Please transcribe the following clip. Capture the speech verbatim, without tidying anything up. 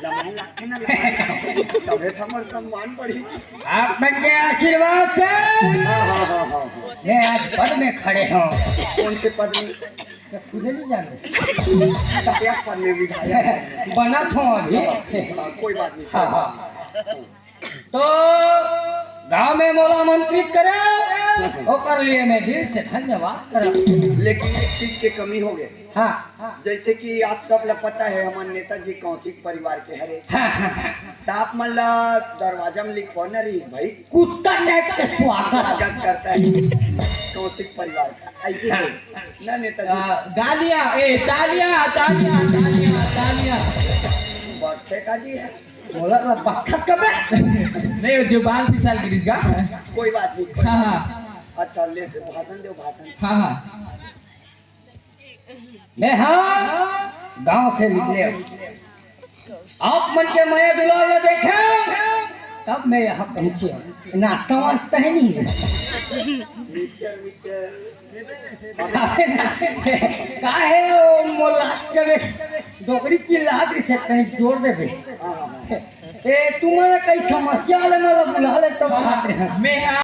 लमाए लागथे ना, लमाए लागथे। तभे तो हमर सम्मान बढ़ी। आप मन के आशीर्वाद से हाँ, हाँ, हाँ, हाँ, हाँ। मैं आज पद में खड़े हूँ। कौन से पद में? मैं खुदे नहीं जानते। विधायक पद में, विधायक पद में। बनत हूँ अभी। हाँ, कोई बात नहीं, हाँ, कोई हाँ। बात नहीं। तो गांव में मोला आमंत्रित करे, ओकर लिए मैं दिल से धन्यवाद करत। लेकिन एक चीज के कमी हो गए। हाँ, हाँ। जैसे कि आप सब ला पता है, हमारे नेताजी कौशिक परिवार के हरे। हाँ, हाँ, हाँ। तो आप मन ला दरवाजा में लिखवाना रही भाई। कुत्ता टाइप के स्वागत। स्वागत करता है कौशिक परिवार का। ऐसे हाँ। है ना नेताजी? आ, गालियाँ, ए, तालियाँ, तालियाँ, तालियाँ, तालियाँ। बस ठेका जी है। मोला ला बकथस कबे? नहीं, वो जुबान फिसल गिरिस गा। कोई बात नहीं, कोई हाँ, बात हाँ। नहीं। अच्छा, ले दे, भाषण दो, भाषण। हाँ, हाँ। मैं हाँ गांव से निकले हूँ। आप मन के मया दुलार ला देखे, तब मैं यहाँ पहुँचे हूँ। नाश्ता वास्ता है नहीं? Mixture, mixture. का है वो मोर लास्ट में डोकरी चिल्लात रही से कहीं जोर देबे। ए, तुम्हारा कई समस्या ले, मतलब बुला ले तो बात है। मैं हाँ।